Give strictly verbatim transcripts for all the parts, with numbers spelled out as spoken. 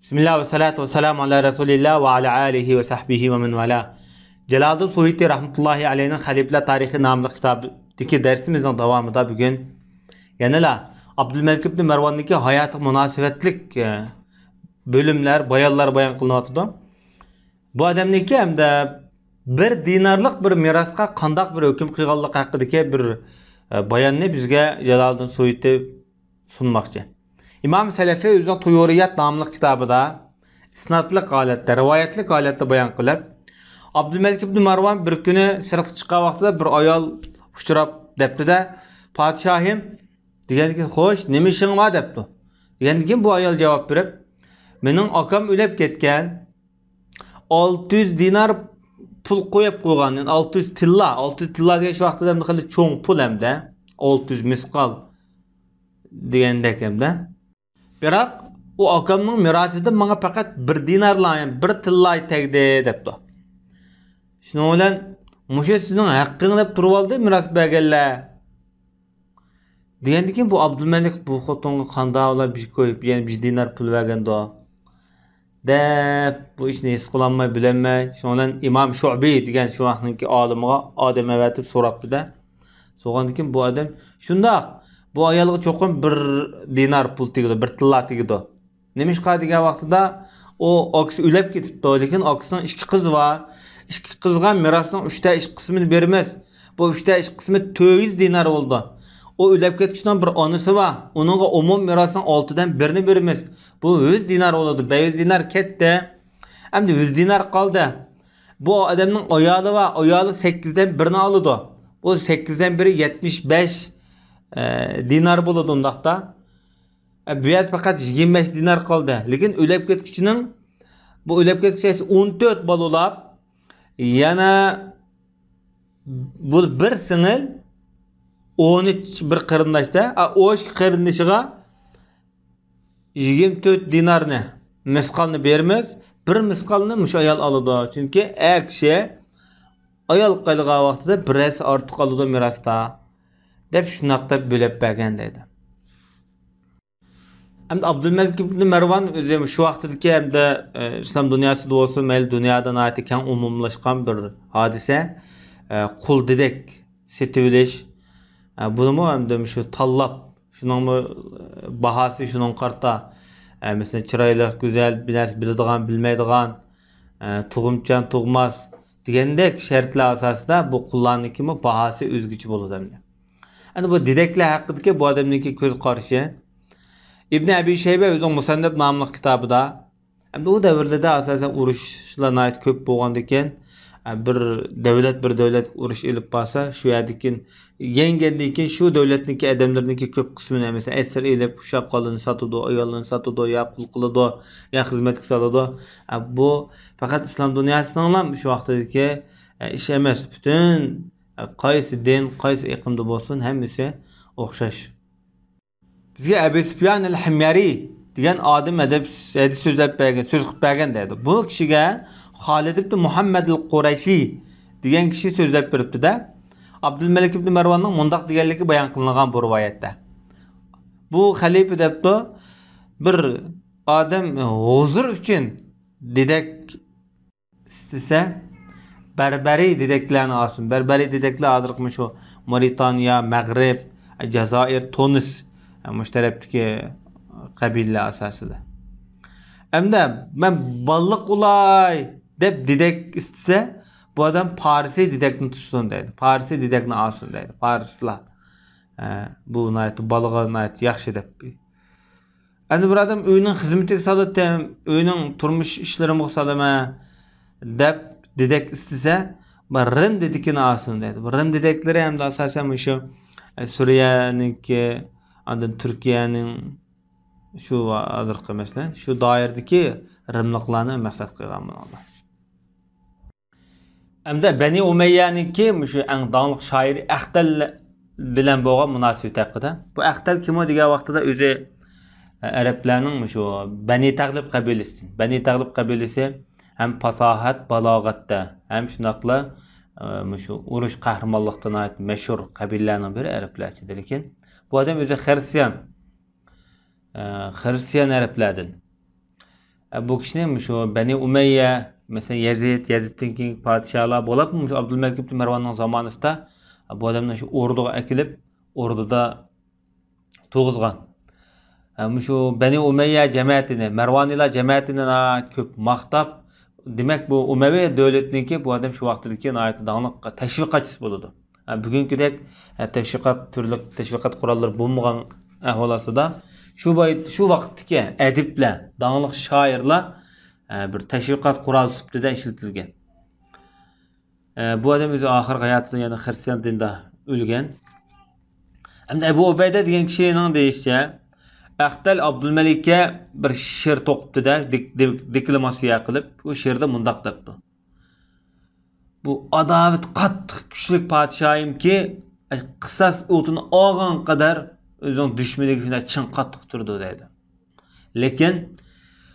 بىسمىللا ۋەسسالاتۇ ۋەسسالامۇ ئالا رەسۇلىللا ۋە ئالا ئالىھى ۋە سەھبىھى ۋە مەن ۋالا. جالالىدىن سۇيۇتى رەھمەتۇللاھى ئەلەيھنىڭ خەلىپىلەر تارىخى ناملىق كىتابىدىكى دەرسىمىزنىڭ داۋامىدا بۈگۈن يەنىلا ئابدۇلمەلىك ئىبنى مەرۋاننىڭكى ھاياتىغا مۇناسىۋەتلىك، ئە، بۆلۈملەر، بايانلار بايان قىلىنىۋاتىدۇ. بۇ ئادەمنىڭكى ھەمدە بىر دىنارلىق بىر مىراسقا قانداق بىر ھۆكۈم قىلغانلىقى ھەققىدىكى بىر، ئە، باياننى بىزگە جالالىدىن سۇيۇتى سۇنماقچى. ئىمام سەلەفى ئۆزىنىڭ تۇيۇرىيات ناملىق كىتابىدا ئىسنادلىق ھالەتتە، رىۋايەتلىك ھالەتتە بايان قىلىپ، ئابدۇلمەلىك ئىبنى مارۋان بىر كۈنى سىرتقا چىققان ۋاقتىدا بىر ئايال ئۇچراپ دەپتۇ-دە، «پادىشاھىم» دېگەندىن كېيىن، «خوش، نېمە ئىشىڭ بار؟» دەپتۇ. دېگەندىن كېيىن بۇ ئايال جاۋاب بېرىپ، «مېنىڭ ئاكام ئۆلۈپ كەتكەن، ئالتە يۈز دىنار پۇل قويۇپ قويغان، يەنى ئالتە يۈز تىللا»، ئالتە يۈز تىللا دېگەن شۇ ۋاقىتتا خېلى چوڭ پۇل ھەمدە، ئالتە يۈز مىسقال دېگەندەك ھەمدە. «بىراق ئۇ ئاكامنىڭ مىراسىدىن ماڭا پەقەت بىر دىنارلا، يەنى بىر تىللا تەگدى» دەپتۇ. شۇنىڭ بىلەن، «مۇشۇ سېنىڭ ھەققىڭ دەپ تۇرۇۋالدى مىراس بەرگەنلەر» دېگەندىن كېيىن، بۇ ئابدۇلمەلىك بۇ خوتۇنغا قانداق ئۇلار بىر كوي، يەنى بىر دىنار پۇل بەرگەندۇ دەپ، بۇ ئىشنى ھېس قىلالماي، بىلەلمەي، شۇنىڭ بىلەن ئىمام شۇبى دېگەن شۇ ۋاقىتنىڭكى ئالىمىغا ئادەم ئەۋەتىپ سوراپتۇ-دە. سورىغاندىن كېيىن بۇ ئادەم، «شۇنداق، بۇ ئايالغا چوقۇم بىر دىنار پۇل تېگىدۇ، بىر تىللا تېگىدۇ. نېمىشقا؟» دېگەن ۋاقتىدا، ئۇ ئاكىسى ئۆلۈپ كېتىپتۇ، لېكىن ئاكىسىنىڭ ئىككى قىزى بار. ئىككى قىزغا مىراسنىڭ ئۈچتە ئىككى قىسمىنى بېرىمىز. بۇ ئۈچتە ئىككى قىسمى تۆت يۈز دىنار بولىدۇ. ئۇ ئۆلۈپ كەتكۈچىنىڭ بىر ئانىسى بار. ئۇنىڭغا ئومۇمىي مىراسنىڭ ئالتىدىن بىرىنى بېرىمىز. بۇ يۈز دىنار بولىدۇ. بەش يۈز دىنار كەتتى. ئەمدى يۈز دىنار قالدى. بۇ ئادەمنىڭ ئايالى بار. ئايالى سەككىزدىن بىرنى ئالىدۇ. بۇ سەككىزدىن بىرى يەتمىش بەش، ئە، دىنار بولىدۇ ئۇنداقتا. ئە، بۇ يەردە پەقەت يىگىرمە بەش دىنار قالدى. لېكىن ئۆلۈپ كەتكۈچىنىڭ، بۇ ئۆلۈپ كەتكۈچى ئون تۆت بالا بولۇپ، يەنە بۇ بىر سىڭىل، ئون ئۈچ بىر قېرىنداشتا، ئا، ئون ئىككى قېرىندىشىغا يىگىرمە تۆت دىنارنى، مىسقالنى بېرىمىز. بىر مىسقالنى مۇشۇ ئايال ئالىدۇ. چۈنكى ئەر كىشى ئايال قالغان ۋاقتىدا بىر ھەسسە ئارتۇق ئالىدۇ مىراستا، دەپ شۇنداق دەپ بۆلۈپ بەرگەن دەيدۇ. ئەمدى ئابدۇلمەلىك ئىبنى مەرۋان ئۆزى شۇ ۋاقىتتىكى ھەمدە، ئە، ئىسلام دۇنياسىدا بولسۇن، مەيلى دۇنيادا ناھايىتى كەڭ ئومۇملاشقان بىر ھادىسە، ئە، قۇل دېدەك سېتىۋېلىش. ئە، بۇنىمۇ ھەمدە شۇ تاللاپ، شۇنىڭمۇ، ئە، باھاسى شۇنىڭغا قارىتا. ئە، مەسىلەن، چىرايلىق، گۈزەل، بىر نەرسە بىلىدىغان، بىلمەيدىغان، ئە، تۇغۇمچان، تۇغماس دېگەندەك شەرتلەر ئاساسىدا بۇ قۇللارنىڭكىمۇ باھاسى ئۆزگىچە بولىدۇ ئەمدى. ئەنە بۇ دېدەكلەر ھەققىدىكى بۇ ئادەمنىڭكى كۆز قارىشى. ئىبنى ئەبى شەيبە ئۆزىنىڭ مۇسەننەپ ناملىق كىتابىدا، ئەمدى ئۇ دەۋرلەردە ئاساسەن ئۇرۇشلار ناھايىتى كۆپ بولغاندىكىن، بىر دۆلەت بىر دۆلەتكە ئۇرۇش ئېلىپ بارسا، شۇ يەردىكى يەڭگەندىن كېيىن شۇ دۆلەتنىڭكى ئادەملىرىنىڭكى كۆپ قىسمىنى، مەسىلەن، ئەسىر ئېلىپ، ئۇششاق بالىنى ساتىدۇ، ئاياللىرىنى ساتىدۇ، يا قۇل قىلىدۇ، يا خىزمەتكە سالىدۇ. بۇ پەقەت ئىسلام دۇنياسىنىڭلا شۇ ۋاقتىدىكى ئىشى ئەمەس. پۈتۈن قايسى دىن، قايسى ئېقىمدا بولسۇن، ھەممىسى ئوخشاش. بىزگە ئەبۇ سۇپيان ئەل ھىميەرى دېگەن ئادەم ھەدىس، ھەدىس سۆزلەپ بەرگەن، سۆز قىلىپ بەرگەن دەيدۇ. بۇ كىشىگە خالىد ئىبن مۇھەممەد ئەل قۇرەيشى دېگەن كىشى سۆزلەپ بېرىپتۇ-دە، ئابدۇلمەلىك ئىبن مەرۋاننىڭ مۇنداق دېگەنلىكى بايان قىلىنغان بۇ رىۋايەتتە. بۇ خەلىپە دەپتۇ، بىر ئادەم ھۇزۇر ئۈچۈن دېدەك ئىستىسە، بەربەرى دېدەكلەرنى ئالسۇن. بەربەرى دېدەكلەر ھازىرقى مۇشۇ مورىتانىيە، مەغرىب، جازائىر، تۇنىس، مۇشۇ تەرەپتىكى قەبىلىلەر ئاساسىدا. ئەمدى مەن بالىلىق بولاي دەپ دېدەك ئىستىسە، بۇ ئادەم پارسىي دېدەكنى تۇتسۇن دەيدۇ. پارسىي دېدەكنى ئالسۇن دەيدۇ. پارسلار. ھە، بۇ ناھايىتى بالىغا ناھايىتى ياخشى دەپ. ئەنە بىر ئادەم ئۆينىڭ خىزمىتىگە سالىتتىم، ئۆينىڭ تۇرمۇش ئىشلىرىمغا سالىمەن دەپ دېدەك ئىستىسە، بۇ رىم دېدىكىنى ئالسۇن دەيدۇ. بۇ رىم دېدەكلىرى ھەمدە ئاساسەن مۇشۇ، ئە، سۈرىيەنىڭكى، ئاندىن تۈركىيەنىڭ شۇ ھازىرقى مەسىلەن، شۇ دائىرىدىكى رىملىقلارنى مەقسەت قىلغان بۇنىڭدا. ئەمدى بەنى ئۇمەييەنىڭكى مۇشۇ ئەڭ داڭلىق شائىرى ئەختەل بىلەن بولغان مۇناسىۋىتى ھەققىدە. بۇ ئەختەل كىمۇ دېگەن ۋاقتىدا ئۆزى، ئە، ئەرەبلەرنىڭ مۇشۇ بەنى تەغلىب قەبىلىسىدىن. بەنى تەغلىب قەبىلىسى ھەم پاساھەت، بالاغەتتە، ھەم شۇنداقلا، ئە، مۇشۇ ئۇرۇش قەھرىمانلىقتا ناھايىتى مەشھۇر قەبىلىلەرنىڭ بىرى ئەرەبلەر ئىچىدە. لېكىن بۇ ئادەم ئۆزى خىرىستىيان. ئە، خىرىستىيان ئەرەبلەردىن. ئە، بۇ كىشىنى مۇشۇ بەنى ئۇمەييە، مەسىلەن، يەزىد، يەزىدتىن كېيىنكى پادىشاھلار بولۇپ، مۇشۇ ئابدۇلمەلىك ئىبن مەرۋاننىڭ زامانىسىدا بۇ ئادەمنى شۇ ئوردىغا ئەكېلىپ، ئوردىدا تۇغۇزغان. ھە، مۇشۇ بەنى ئۇمەييە جەمەتىنى، مەرۋانىيلار جەمەتىنى ناھايىتى كۆپ ماختاپ، دېمەك، بۇ ئۇمەۋى دۆلىتىنىڭكى بۇ ئادەم شۇ ۋاقتىدىكى ناھايىتى داڭلىق تەشۋىقاتچىسى بولىدۇ. ھە، بۈگۈنكىدەك، ھە، تەشۋىقات، تۈرلۈك تەشۋىقات قوراللىرى بولمىغان ئەھۋال ئاستىدا، شۇ باي-، شۇ ۋاقىتتىكى ئەدىبلەر، داڭلىق شائىرلار، ھە، بىر تەشۋىقات قورالى سۈپىتىدە ئىشلىتىلگەن. ئە، بۇ ئادەم ئۆزى ئاخىرقى ھاياتىدا يەنە خىرىستىيان دىنىدا ئۆلگەن. ئەمدى ئەبۇ ئۇبەيدە دېگەن كىشىنىڭ دېيىشىچە، ئەختەل ئابدۇلمەلىككە بىر شېئىر توقۇپتۇ-دە، دېك-، دېك-، دېكلاماتسىيە قىلىپ، ئۇ شېئىردا مۇنداق دەپتۇ: «بۇ ئاداۋىتى قاتتىق كۈچلۈك پادىشاھىمكى، ئەي، قىساس ئوتىنى ئالغان قەدەر ئۆزىنىڭ دۈشمىنىگە شۇنداق چىڭ قاتتىق تۇرىدۇ» دەيدۇ. لېكىن،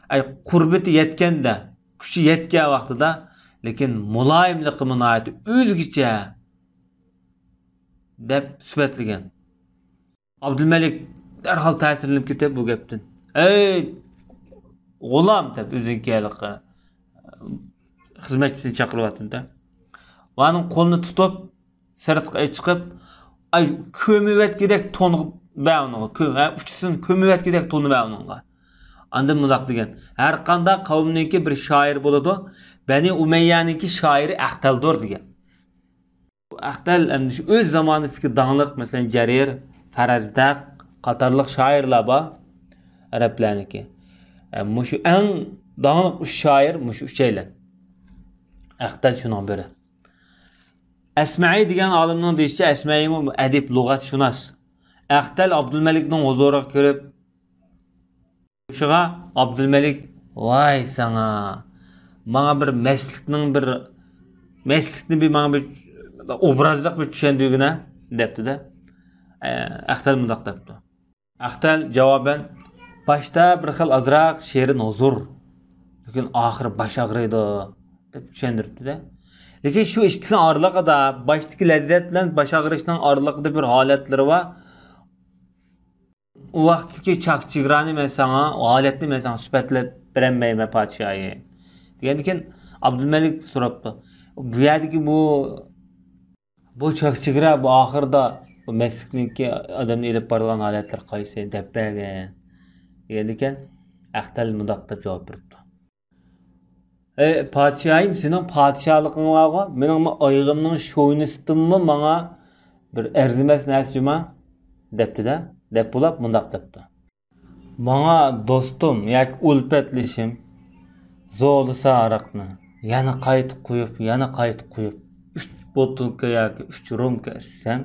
ئەي، قۇربىتى يەتكەندە، كۈچى يەتكەن ۋاقتىدا، لېكىن مۇلايىملىقىمۇ ناھايىتى ئۆزگىچە، دەپ سۈپەتلىگەن. ئابدۇلمەلىك دەرھال تەسىرلىنىپ كېتىپ بۇ گەپتىن، «ئەي، غۇلام!» دەپ ئۆزىنىڭكى ھېلىقى خىزمەتچىسىنى چاقىرىۋاتىدۇ-دە. ۋە ئۇنىڭ قولىنى تۇتۇپ، سىرتقا چىقىپ، «ئاي، كۆمۈۋەتكۈدەك تون بەر ئۇنىڭغا، كۆ-، ھە، ئۇچىسىنى كۆمۈۋەتكۈدەك تون بەر ئۇنىڭغا.» ئاندىن مۇنداق دېگەن، «ھەرقانداق قەۋمنىڭكى بىر شائىرى بولىدۇ، بەنى ئۇمەييەنىڭكى شائىرى ئەختەلدۇر» دېگەن. بۇ ئەختەل ئەمدى شۇ ئۆز زامانىسىدىكى داڭلىق، مەسىلەن، جەرىر، فەرەزدەق قاتارلىق شائىرلار بار، ئەرەبلەرنىڭكى. ئە، مۇشۇ ئەڭ داڭلىق ئۈچ شائىر، مۇشۇ ئۈچەيلەن. ئەختەل شۇنىڭ بىرى. ئەسمەئى دېگەن ئالىمنىڭ دېيىشىچە، ئەسمەئىمۇ ئەدىب، لۇغەتشۇناس. ئەختەل ئابدۇلمەلىكنىڭ ھۇزۇرىغا كىرىپ، تۇرۇشىغا ئابدۇلمەلىك، «ۋاي ساڭا! ماڭا بىر مەستلىكنىڭ بىر، مەستلىكنى بىر ماڭا بىر ئوبرازلىق بىر چۈشەندۈرگىنە» دەپتۇ-دە. ئە، ئەختەل مۇنداق دەپتۇ. ئەختەل جاۋابەن، «باشتا بىر خىل ئازراق شېرىن ھۇزۇر، لېكىن ئاخىرى باش ئاغرىيدۇ» دەپ چۈشەندۈرۈپتۇ-دە. لېكىن شۇ ئىككىسىنىڭ ئارىلىقىدا، باشتىكى لەززەت بىلەن باش ئاغرىشنىڭ ئارىلىقىدا بىر ھالەتلىرى بار. ئۇ ۋاقىتتىكى چاك-چىگرانى مەن ساڭا، ھالەتنى مەن ساڭا سۈپەتلەپ بېرەلمەيمەن، پادىشاھى. دېگەندىكىن، ئابدۇلمەلىك سوراپتۇ، بۇ يەردىكى بۇ، بۇ چاك-چىگرا، بۇ ئاخىرىدا بۇ مەستلىكنىڭكى ئادەمنى ئېلىپ بارىدىغان ھالەتلىرى قايسى؟ دەپ بەرگىن. دېگەندىكىن، ئەختەل مۇنداق دەپ جاۋاب بېرىپتۇ. ئەي پادىشاھىم، سېنىڭ پادىشاھلىقىڭ بارغۇ، مېنىڭمۇ ئايىغىمنىڭ شوينىسىدىنمۇ ماڭا بىر ئەرزىمەس نەرسە جۇما، دەپتۇ-دە، دەپ بولاپ مۇنداق دەپتۇ. ماڭا دوستۇم ياكى ئۈلپەتلىشىم زورلىسا ھاراقنى، يەنە قايتا قۇيۇپ، يەنە قايتا قۇيۇپ، ئۈچ بوتۇلكا ياكى ئۈچ رومكا ئىچسەم،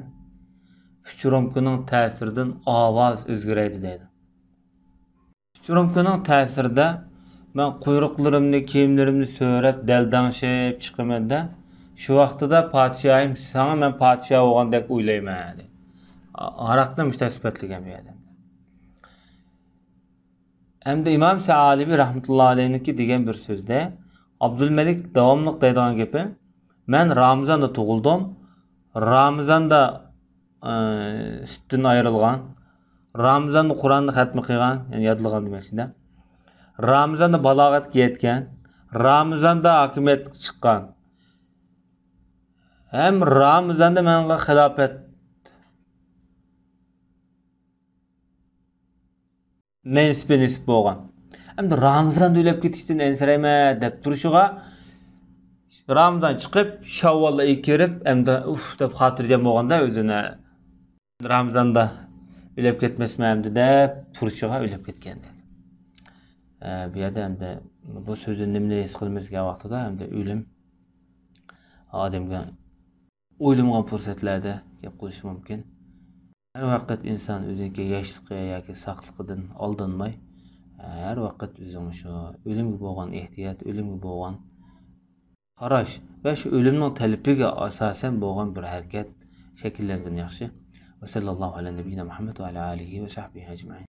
ئۈچ رومكىنىڭ تەسىرىدىن ئاۋاز ئۆزگىرەيدۇ دەيدۇ. ئۈچ رومكىنىڭ تەسىرىدە مەن قۇيرۇقلىرىمنى، كىيىملىرىمنى سۆرەپ، دەلدەڭشىپ چىقىمەن-دە، شۇ ۋاقتىدا پادىشاھىم، ساڭا مەن پادىشاھ بولغاندەك ئويلايمەن، دەيدۇ. ھاراقنى مۇشۇنداق سۈپەتلىگەن بۇ يەردە. ھەمدە ئىمام سەئالىبى رەھمەتۇللا ئەلەيھنىڭكى دېگەن بىر سۆزىدە، ئابدۇلمەلىك داۋاملىق دەيدىغان گېپى، مەن رامىزاندا تۇغۇلدۇم، رامىزاندا، ئى، سۈتتىن ئايرىلغان، رامىزاندا قۇرئاننى خەتمە قىلغان، يەنى يادلىغان دېمەكچىدە. رامىزاندا بالاغەتكە يەتكەن، رامىزاندا ھاكىمىيەتكە چىققان. ھەم رامىزاندا ماڭا خىلاپەت مەنسىپى نېسىپ بولغان. ئەمدى رامىزاندا ئۆلۈپ كېتىشتىن ئەنسىرەيمەن دەپ تۇرۇشىغا، رامىزان چىقىپ، شاۋۋال ئېيى كىرىپ، ئەمدى ئۇف دەپ خاتىرجەم بولغاندا ئۆزىنى، رامىزاندا ئۆلۈپ كەتمەسمەن ئەمدى دەپ تۇرۇشىغا ئۆلۈپ كەتكەن دەيدۇ. ئە، بۇ يەردە ئەمدى بۇ سۆزدىن نېمىنى ھېس قىلىمىز دېگەن ۋاقتىدا، ئەمدى ئۆلۈم ئادەمگە ئويلىمىغان پۇرسەتلەردە گەپ قىلىشى مۇمكىن. ھەر ۋاقىت ئىنسان ئۆزىنىڭكى ياشلىقى ياكى ساقلىقىدىن ئالدانماي، ھەر ۋاقىت ئۆزىنىڭ شۇ ئۆلۈمگە بولغان ئېھتىيات، ئۆلۈمگە بولغان قاراش ۋە شۇ ئۆلۈمنىڭ تەلىپىگە ئاساسەن بولغان بىر ھەرىكەت شەكىللەنگىنى ياخشى. ۋە سەللاللاھۇ ئەلە نەبىييىنا مۇھەممەد ۋە ئەلە ئالىھى ۋە سەھبىھى ئەجمەئىن.